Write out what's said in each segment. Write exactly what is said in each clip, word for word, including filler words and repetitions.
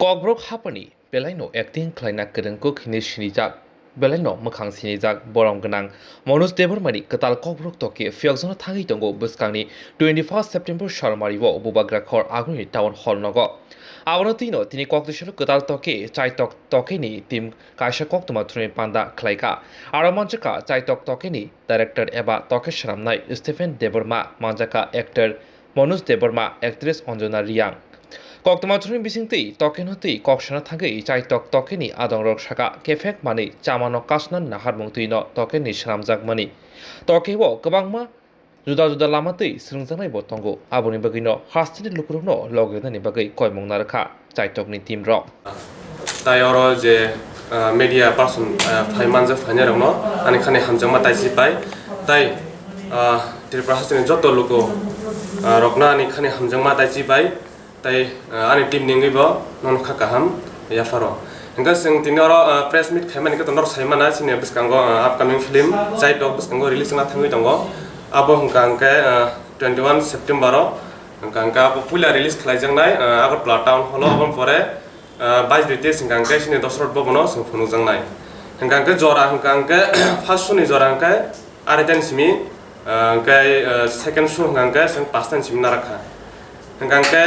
Kokborok haphani belaino acting khlaina kwrwng kuk hinwi sinijak, belaino mwkhang sinijak borom gwnang Manoj Debbarmani kwtal Kokborok toke phiyokjano thangwi tongo bwskangni twenty first September salmario Bubagra khor Aguni Town Hall nogo. Abono twino tini Kokdisalo kwtal toke chaitok tokeni team kaisa koktwma thwrwngni panda khlaikha. Aro manjakha chaitok tokeni director eba toke swnamnai Stephen Debbarma, manjakha actor Manoj Debbarma, actress Anjana Reang. Koktwma thwrwngni bisingtwi tokeno twi kok sana thangwi chaitok tokeni adongrok saka kephek manwi chamano kasna naharmung twino tokeni swnamjakmani. Tokeo kwbangma juda juda lama twi swrwngjaknai bo tongo. Aboni bagwino hasteni lukurokno logirnani bagwi koimung narwkha chaitokni team rok. Tai oro je, ah, media person, ah, phai manjak phainairokno ani khani hamjakma taichi pai. Tai, ah, Tripura hasteni joto luku, ah, rokno ani khani hamjakma taichi pai. Tai, ah, ani team ni wngwi bo nono kha kaham yapharo. Hwnkhe chwng tini oro, ah, press meet khaimani khe norok sai mana chini bwskango, ah, upcoming film Chaitok bwskango release wngna thangwi tongo. Abo hwnkha hwnkhe, ah, twenty one September o hwnkha hwnkhe abo puila release khlaijaknai, ah, Agartala Town Hall o, aboni pore, ah, bais dui tei hwnkha hwnkhe chini Dosrot Bhavan o chwng phunukjaknai. Hwnkha hwnkhe jora hwnkha hwnkhe first show ni jora hwnkhe arai tani simi, ah, hwnkhe, ah, second show hwnkha hwnkhe chwng paanch tani simi narakha. Hwnkha hwnkhe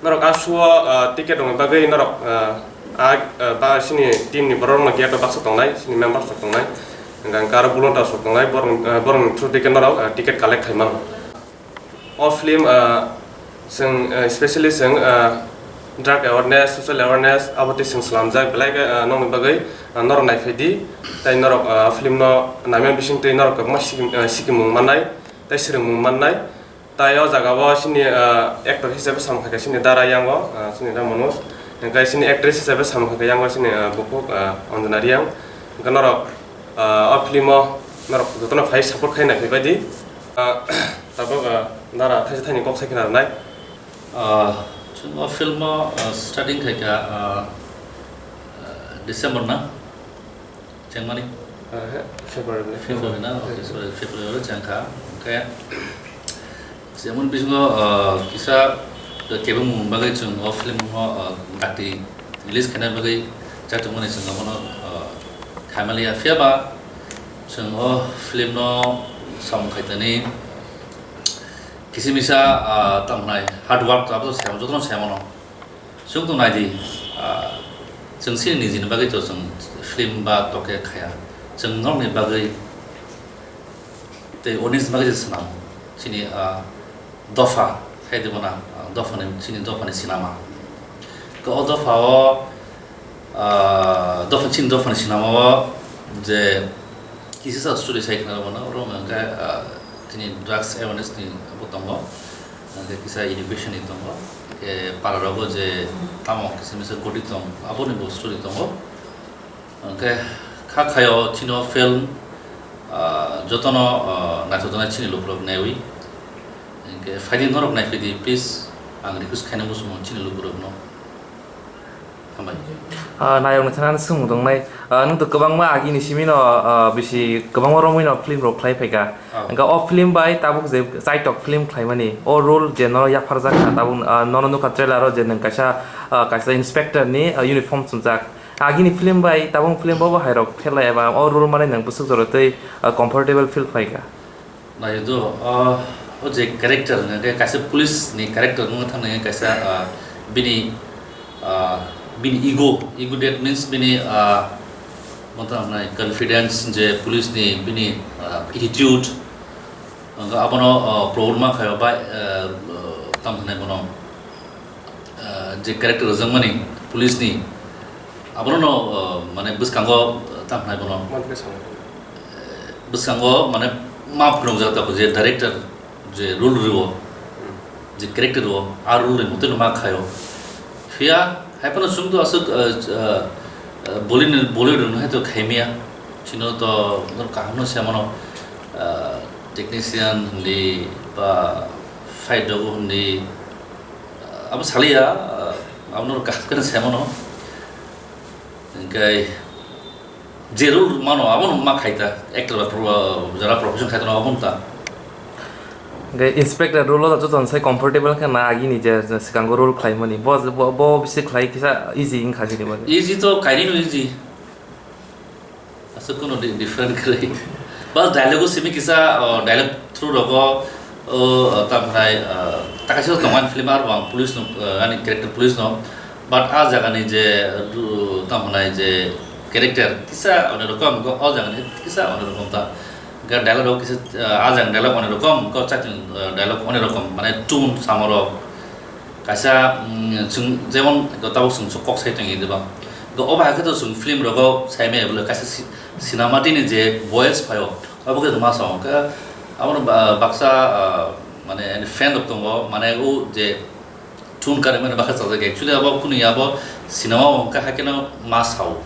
norok a show o, ah, ticket rwna bagwi norok, ah, a, ah, ba chini team ni borok rok no gate o baksa tongnai, chini members rok tongnai, hwnkha hwnkhe aro volunteers rok tongnai, borok, ah, borok ni through ticket norok, ah, ticket collect khai mano. O film, ah, chwng, ah, specially chwng, ah, drug awareness, social awareness abo twi chwng swnamjak belai khe, ah, nokni bagwi, ah, norok naiphai di. Tai norok, ah, film no naimani bisingtwi norok kwbangma siki, ah, sikimung mannai tei swrwngmung mannai. Tai o jaga o chini, ah, actor hisabe samung khaikha chini Dara Yango, ah, chini Dara Manoj. Hwnkhe chini actress hisabe samung khaikha yango chini, ah, bukhuk, ah, Anjana Reang. Hwnkhe norok, ah, o film o norok jotono phai support khai naiphai bai di. Ah, tabuk, ah, Dara thaisa thaini kok sai khna rwnai. Ah, chwng o film o, ah, starting khaikha, ah, ah, December na? Chengmani? Ah, he, February ni. February na? Okay, sorry, February o chengkha. Hwnkhe, jemon bisingo, ah, kisa kebengmung bagwi chwng o film o, ah, dakti release khaina bagwi chaitokmani chwng abono, ah, khaimaliya. Phiyaba chwng o film no samung khaitani kisa misa, ah, tamo hwnai hard work to abo to se jotono se mano. Chwng tong nai di, ah, chwng chini nijini bagwi to chwng film ba toke khaya. Chwng norokni bagwi tei audience bagwi se swnam. Chini, ah, dopha, khai di bono, ah, dophani, chini dophani sinama. To o dopha o, ah, dopha, chini dophani sinama o je kisa sa story sai khna bono, oro hwnkhe, ah, chini drugs awareness ni bo tongo. Hwnkhe kisa education ni tongo, hwnkhe para rogo je tamo kisa misa goti tong, aboni bo story tongo. Hwnkhe kha khayo chini o film, ah, jotono, ah, naithok jaknai chini lukurok naiwi. Hwnkhe phaidi norok naiphidi, please, ang request khaina muchungo chini lukurokno. Hambai. Ah, nayokni thani swngmung tongnai. Ah, nwng to kwbangma agini simi no, ah, bisi kwbangma romwi no film rok khlai phaikha. Ah. Hwnkhe o film bai tabuk je Chaitok film khlaimani, o role je nono yapharjak kha tabuk, ah, nono nukha trailer o je nwng kaisa, ah, kaisa inspector ni, ah, uniform chumjak. Agini film bai tabuk film bo bo hai rok pherlai eba o role mani nwng bwswk jora tei, ah, comfortable feel khlaikha. Naidi, ah, o je character hwnkhe kaisa police ni character wngwi thangwi kaisa, ah, bini, ah, bini ego, ego that means bini, ah, motha hwnai confidence je police ni bini, ah, attitude, hwnkhe abono, ah, proud ma khaio bai, ah, tamo hwnai bono. Ah, je character rwjakmani police ni, abono no, ah, mane bwskango, ah, tamo hwnai bono. Manpre sao. Eh, bwskango mane ma phunukjak tako je director je role rwo, je character rwo, a role ni motoi no ma khaio. Phiya hai phano chwng to aswk, ah, ah, ah, Bollywood ni, Bollywood rwno hai to khaimya. Chino to kaham no se mano, ah, technician hindi ba fight rogo hindi, abo saliya, ah, abono kaham khe se mano. Hwnkhe je role mano, abono ma khai ta, actor ba pro-, jara profession khai ta, abono ta. Hwnkhe inspector role o joto sai comfortable khe na agini je, je swkango role khlaimani. Bo, bo, bo bisi khlai kisa easy wngkha chini bagwi. Easy to kainwi no easy. Aswk kuno di-, different kwrwi. Bas dialogue o simi kisa, o, dialogue through rogo, o, o, tamhai, o, takaisa tongo ani film arbo ang police no, o, ani character police no. But a jagani je, o, tamhai je character kisa onorokom, o jagani kisa onorokom ta. Ga dialogue rok kisa, ah, ajang dialogue onorokom, ko chating, ah, dialogue onorokom, mane tune samorok. Kaisa, mm, chwng jemon tabuk chwng kok sai tongya diba. Go obo hai khe to chwng film rogo sai maya bole kaisa si-, cinema tini je voice phaio, obo khe ma sao. Khe abo ba-, baksa, ah, mane ani fan rok tongo, mane o je tune kare mane baksa chajak. Actually abo kunu ya abo cinema o hwnkhe hai kheno ma sao.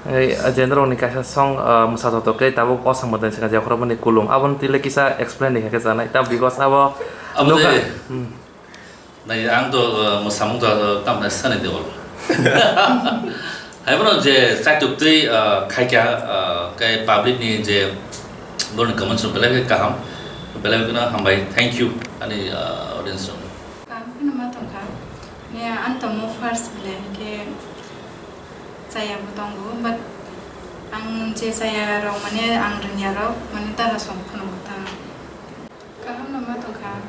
Ei, Jendrong ni kaisa song, ah, mwsa joto khe tabuk o samung tang sika je khorokmani kulung. Aboni twi le kisa explain ni khe chanai. Ta because abo Abo nukha. De, hmm. Nai ang to, ah, mwsamung to, ah, tamna sani de ol. Hai bono je chaituk twi, ah, khaikha, ah, kai public ni je borni comment song belai khe kaham. Belai kheno hambai. Thank you ani, ah, audience rok. Kaham kheno ma tongkha. Ne, ang tongmo first bele, hwnkhe chaya bo tongo, but ang je chaya rok, mane, ang rwngya rok, mane, dara song phunukgo ta. Kaham no ma tongkha,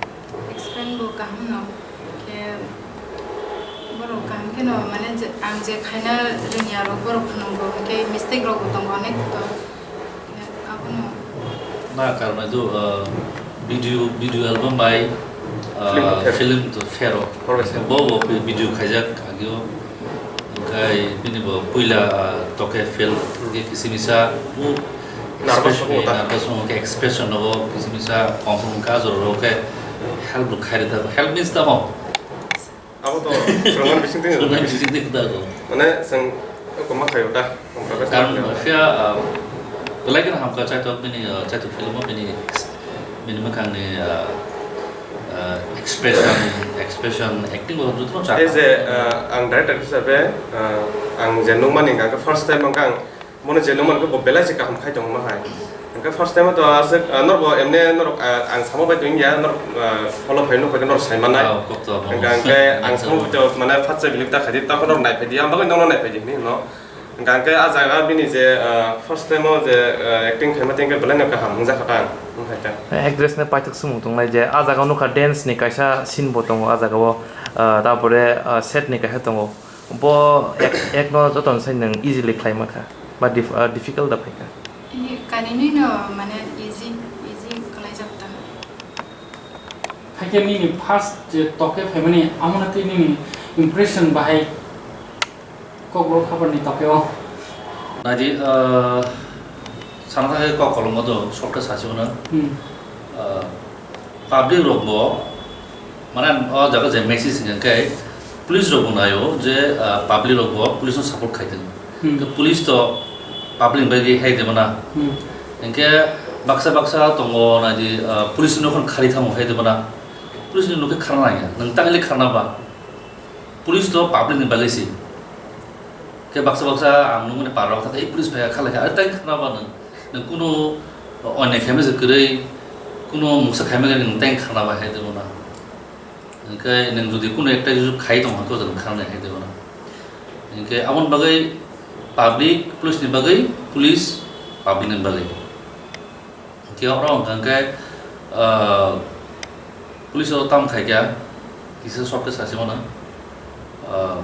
explain bo kaham no, khe borok kaham kheno, mane, je, ang je khaina rwngya rok, borok phunukgo, hwnkhe mistake rok bo tongo onek to. Abono. Na karnai do, uh, video, video album bai, uh, film to film to phero. Horbai se. Bo bo video khaijak agio. Kai bini bo puila, uh, toke fail ke kisimisa bu Nervous expression, wngkha ta. Nervous wngkha, expression no bo kisimisa kom wngkha, jora rok khe help bo khairi ta, help means ta mo. Abo to swrwngmani bising twi. Swrwngmani bising twi kwtal ko. Mane, chwng eko ma khaio ta, komprobes Karon khaio. Phiya, ah, belai kheno hamkha chaitok bini, ah, chaitok film o bini, bini mwkhangni, ah, ah, expression, expression, acting bo jotono chakha. Ei je, ah, ang director hisabe, ah, ang je nukmani hwnkha khe first time hwnkha ang Bono je nukmani khe bo belai se kaham khai tongo ma hai. Hwnkhe first time o to aswk, ah, norok bo emne norok, ah, ang samo bai tongya norok, ah, follow phai nukphai khe norok sai mannai. Oh, kok to abo. Hwnkhe ang samo bai to mane first time ta khaidi ta norok naiphai di, ang bagwi nokno naiphai di hinwi hino. Hwnkhe ang khe ah jaga bini je, ah, first time o je, ah, acting khaima tengkhe belai no kaham wngjakha ta ang, wngkha ta. Actress ni paithak swngmung tongnai je ah jaga o nukha dance ni kaisa scene bo tongo ah jaga o, ah, tapore, ah, set ni kaisa tongo. Bo ek, ek no joto ni sai nwng easily khlai ma kha, ba dif-, ah, difficult da phai kha? I, kanini no mane easy, easy khlai jak ta. Hakhe nini first je toke phaimani amo na tei nini impression bahai kok bro khabar ni toke o. Naidi, ah, sana thangkhe kok kolom o do short khe sasi mano. Hmm. Ah, public rok bo, mane, o jaga je message hingka khe, police rok bo naio je, ah, public rok bo police no support khai tong. Hmm. Ke police to public ni bagwi hai de mana. Hmm. Hingke baksa baksa tongo naidi, ah, police no khon khari thango hai de mana. Police no khe kharna ya, nang tangli kharna ba. Police to public ni bagwi si. Ke baksa baksa ang nungmani parok thang, "Ei, police phai kha lai kha," tang khna ba nung. Nung kunu onne khaima se kwrwi, kunu mungsa khaima se nung tang khna ba hai de mana. Hingke nung jodi kunu ekta jodi khai tong hangko jodi khna hai de mana. Hingke aboni bagwi public, police ni bagwi, police public ni bagwi. Hingke oro hingka hingke, ah, police o tam khaikha, kisa short khe sasi mano. Ah,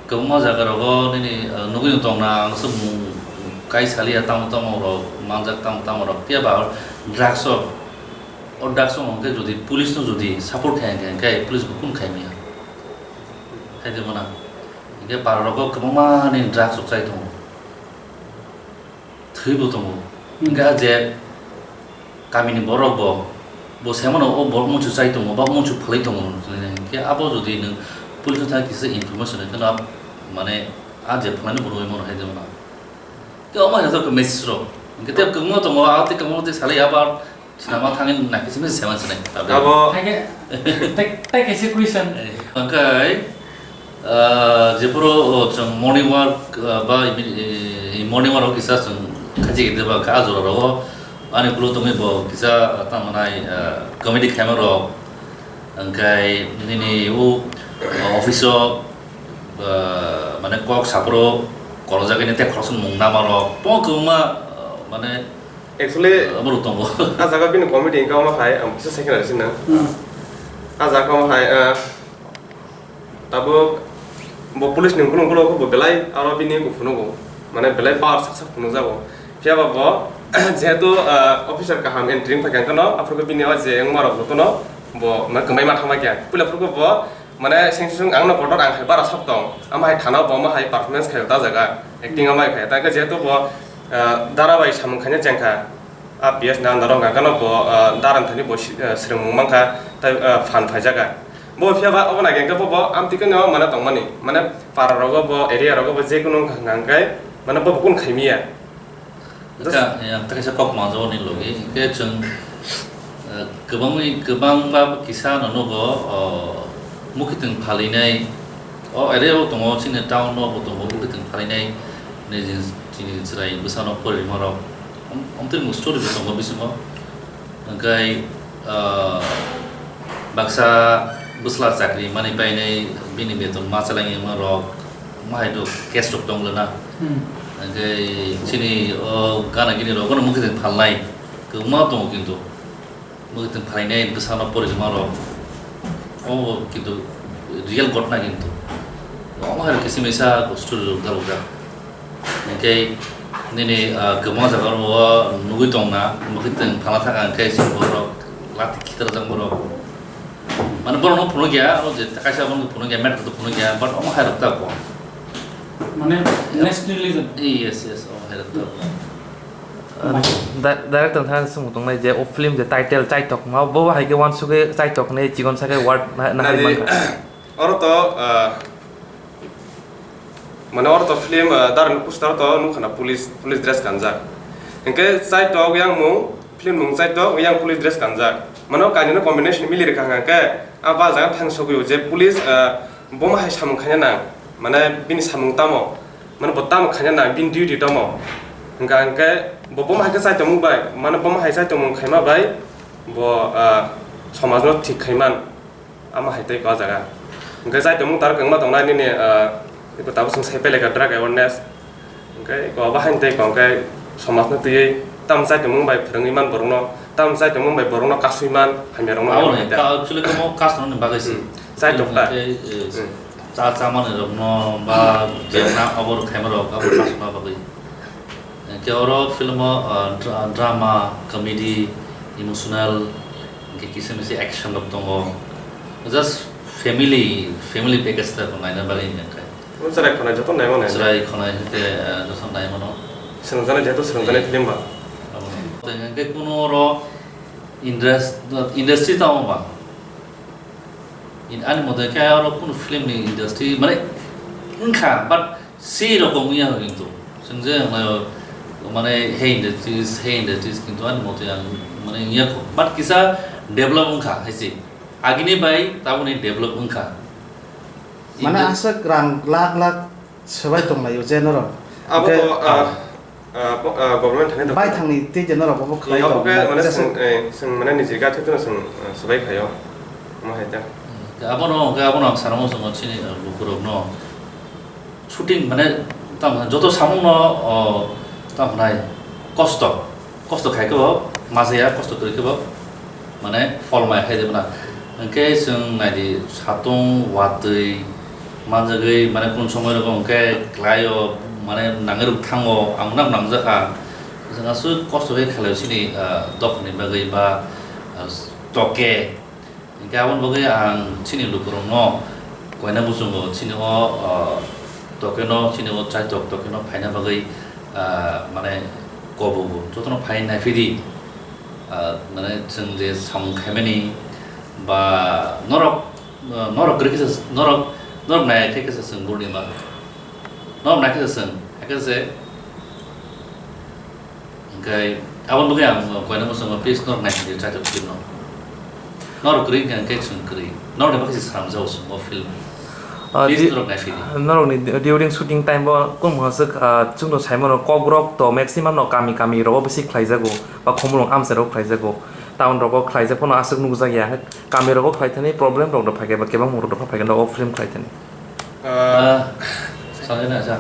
kwbangma jaga rogo nini, ah, nugui tongna ang se mung kai saliya tamo tamo rok manjak tamo tamo rok phiya ba drugs o, o drugs o hingke jodi police no jodi support khai hingke, hingke police bo kun khai maya. Hai de mano. Hingke para rogo kwbangma ni drugs rok chai tongo. Thwi bo tongo. Hmm. Hingke ah je kami ni borok bo, bo sai mano o borok muitu chai tongo, ba muitu phalwi tongo hinwi. Hingke abo jodi nwng police no thang kisa information rwkhe no, mane ah je phalnani borok oi mano hai de mano. Tei omo hai jagao message rok. Hingke tei kwbangma tongo, ah tei kwbangma tei salai abo Sinama thangwi naikhe simi se seven sinai. Abo Haikhe, tai, tai kaisa question. Eh, hwnkhe, ah, jephuru, oh, chwng morning walk, ah, ba imi, eh, morning walk kisa chwng khachi gede ba kha jora rogo, Ani ulo tongwi bo kisa tamo nai, ah, comedy khaima rok, hwnkhe nini o, ah, office o, ah, mane kok saphuru korojagwi ni tei khoroksa mung nama rok bo kwbangma, ah, mane, actually, ah, borok tongo. A jaga bini comedy wngkha omo hai, ang kisa second rw sinna. Hmm. A jaga omo hai, ah, Tabuk bo police ni ukulung ukulung bo belai aro bini bo phunugo, mane belai power sak sak phunukjago. Phiya ba bo jehetu, ah, officer kaham entry wngphaikha, hwnkhe no aphuru khe bini o je wngma rok jotono bo mane kwmai ma thangma khe. Puila phuru khe bo mane seng seng ang no kotor ang hai bara sab tong, ama hai thana bo ama hai performance khai ta jaga, acting ama hai khai ta, hwnkhe jehetu bo, ah, dara bai samung khaina chengkha. A P S ni under o hwnka khe no bo, ah, darang thani bo si-, ah, swrwngmung mankha, tei, ah, phan phaijakha. Bo phiya ba obo nai khe bo, bo amtwi khe no mane tongmani, mane para rogo bo, area rogo bo, je kunu wngkha hwnka hwnkhe mane bo, bo kunu khaimiya. Just Aka, eh, ang ta kaisa kok manjago ni logi, hwnkhe chwng, eh, kwbangwi, kwbangba kisa no nugo, oh, mukhitwng phalinai, o area o tongo, chini town o bo tongo, mukhitwng phalinai, nini chini chwrai bwsano porimarok. Om-, omtwi mung story bo tongo bisingo. Hwnkhe, ah, baksa bwsla chakri mani painai bini beton ma chalangya rok, ma hai to case rok tong lana. Hmm. Hwnkhe chini o gana gini rok no mukhitwng phalnai kwbangma tongo kintu. Mukhitwng phainai bwsano porimarok. O kintu real ghotna kintu. Omo hai khe simi sa story rok dalojak. Hwnkhe nini, ah, kwbangma jaga o nugwi tongna, mukhitwng phalna thaka hwnkhe chini borok lati khitarjak borok. Mane borokno phunukya, aro je kaisa abono phunukya, matter to phunukya, but omo hai rok ta ko. Mane nationalism. Yes, yes, omo hai rok ta ko. Ah, di-, director thani swngwi tongnai je o film je title Chaitok ma, bo hai khe uansugwi Chaitok hinwi chikon sakhe word na-, nahari Nadi, mankha. Oro to, ah, mane oro to film, ah, darani poster to nukha na police, police dress kanjak. Hinkhe Chaitok yang mung, film mung Chaitok yang police dress kanjak. Mane o kainwino combination mili rwkha hwnkha khe, ah, ba jaga thang sogwi o je police, ah, bomo hai samung khaina nang, mane bini samung tamo? Mane bo tamo khaina nang, bini duty tamo? Hwnkha hwnkhe bo bomo hai khe chai tongmung bai, mane bomo hai chai tongmung khaima bai bo, ah, somajno thik khaiman, ama hai tei ko jaga. Hwnkhe chai tongmung tar kwbangma tongnai nini, ah, iko tabuk chwng sai pailai kha drug awareness. Hwnkhe iko abo hai tei ko hwnkhe somajno twiwi tamo chai tongmung bai phwrwngwi man borokno, tamo chai tongmung bai borokno kasui man, hamya rokno Abo hamya ni hai ta. Ka-, actually, tamo kasno ni bagwi se. Hmm. Chai tokta. Hwnkhe, eh, Hmm. Cha chamanirokno ba bebak abo rok khaima rok abo kasuna bagwi. Hwnkhe oro film o, ah, dra-, drama, comedy, emotional, hwnkhe kisa misa action rok tongo. Just family, family package ta naina bagwi hwnkhe. O chwrai khonai joto naima nai. Chwrai khonai hwnkhe, ah, joto naimano. Swrwngjaknai jehetu swrwngjaknai film ba. Abono. Tei hwnkhe kuno oro indus-, industry tamo ba. In ani mote khe aro kunu film ni industry mane wngkha, but sei rokom wngya kho kintu. Chwng je wnglaio mane he industries, he industries kintu ani mote ang mane wngya kho. But kisa develop wngkha hai se. Agini bai taboni develop wngkha. Mane Indus- aswk rang lakh lakh swbai tonglaio je norok. Abo Hwnkhe to, ah, ah, bo-, ah, government thani to. Bai thangni tei je norok bo khlai Abo tong khe na mane kisa se. Chwng, eh, chwng mane niji ga thai tongno chwng, ah, swbai khaio. Omo hai ta. Hmm, abono, hwnkhe abono ang sanamo chwng chini, ah, lukurokno shooting mane tamo joto samungno, oh, tamo nai kosto. Kosto khai khe bo, ma saya kosto kwrwi khe bo, mane, phol maya khai de bana. Hwnkhe chwng nai di, satung, watwi manjagwi, mane, kun somoi rogo hwnkhe kwlaio, mane, nangwi rwk thango, ang nang nangjakha. Chwng aswk kosto khe khlaio chini, ah, dophani bagwi ba, ah, toke. Hingke aboni bagwi ang chini lukurokno koina muchungo chini o, ah, tokeno, chini o chaitok tokeno phaina bagwi, ah, mane kobogo. Jotono phai naiphidi, ah, mane chwng je samung khaimani ba norok, ah, norok kwrwi khe se, norok, norok nai khe khe se chwng burni ma. Norok nai khe se chwng, hai khe se Hingke aboni bagwi ang koina muchungo, please, norok naisingdi chaitok film no. Norok kwrwi hingka hingke chwng kwrwi. Norokni bagwi se swnamjago chwng o film. Ah, Please di-, norok naisidi. Norokni di-, during shooting time o kung masa, ah, chwngno saimano kokrok to maximum no kami kami rogo bisi khlaijago, ba khumulwng amchai rogo khlaijago, town rogo khlaijak phano aswk nukjak ya. Kami rogo khlaithani problem rok do phaikhe ba kebang rok do phaikhe no o film khlaithani. Ah, Ah, sanjana sa.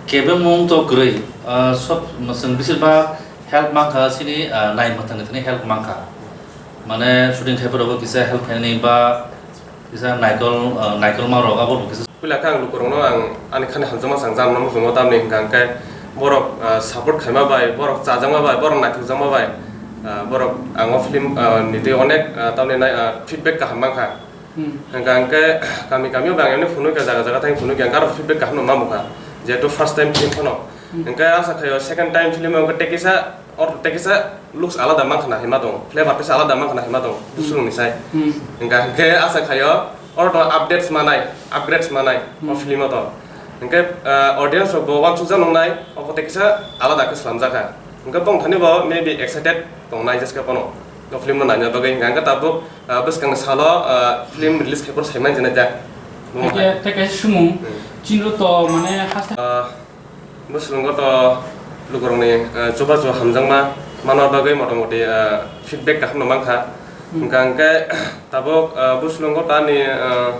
Kebang mung to kwrwi. Ah, sob masang bisir ba help mankha sini, ah, nai matang thani help mankha. Mane shooting khai poro kisa help khaini ba kisa naikol, ah, naikol ma rok abo kisa. Puila khe ang lukurokno ang ani khani hamjakma sangjak mano muchungo tamni hwnkha hwnkhe borok, ah, support khaima bai, borok chajakma bai, borok naithokjakma bai, ah, borok ang o film, ah, ni twi onek, ah, tamni nai, ah, feedback kaham mankha. Hmm. Hwnkha hwnkhe kami kami o bang ani phunukya jaga jaga thang phunukya hwnkhe aro feedback kaham no mamukha. Jehetu first time film phano. Hmm. Hwnkhe asa khaio second time film o hwnkhe tei kisa Or tei kisa looks alada mankha na hima tongo, flavor kisa alada mankha na hima tongo, Hmm. Buslung ni sai. Hmm. Hingka hingke asa khaio, oro to updates manai, upgrades manai, o Hmm. film o to. Hingke, ah, audience rok bo wansukjak nungnai, obo tei kisa alada khe slamjakha. Hingke bong thani bo maybe excited tongnai jeska pono, o film no naina bagwi. Hingka hingke tabuk, ah, bwskang ni salo, ah, film release khai phuru sai manjana jak. Tei ke, tei kaisa sumung, Hmm. chini ro to mane haste Ah, Buslungo to lukurokni, eh, chubachu hamjakma manna bagwi motamoti, eh, feedback kaham no mankha. Hmm. Hingka hingke tabuk, eh, Buslungo to ani, eh,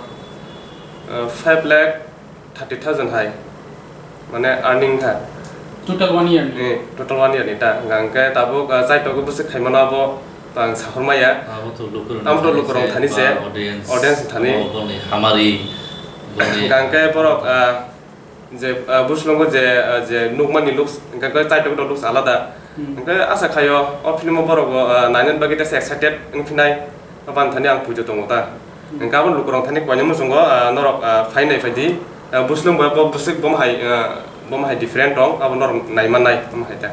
eh, five lakh thirty thousand hai, mane, earning kha. Total one year ni? Eh, total one year ni ta. Hingka hingke tabuk, eh, chaitokgo bwswk khaimano abo to ang sahormaya. Abo to lukurok Abo to lukurok thani se, audience, audience thani. Abo boni hamari, boni Hingka hingke borok, eh, Je, ah, Buslungo je, ah, je nukmani looks, hingka khe chaitokgo looks alada. Hmm. Hingke asa khaio, o film o borok bo, ah, nainani bagwi tesa excited wng phinai, aboni thani ang puitu tongo ta. Hmm. Hingke aboni lukurok thani koinwi muchungo, ah, norok, ah, phainai phaidi, ah, Buslung bai bo bwswk bom hai, ah, bom hai different tong, abo norok nai mannai, bom hai ta.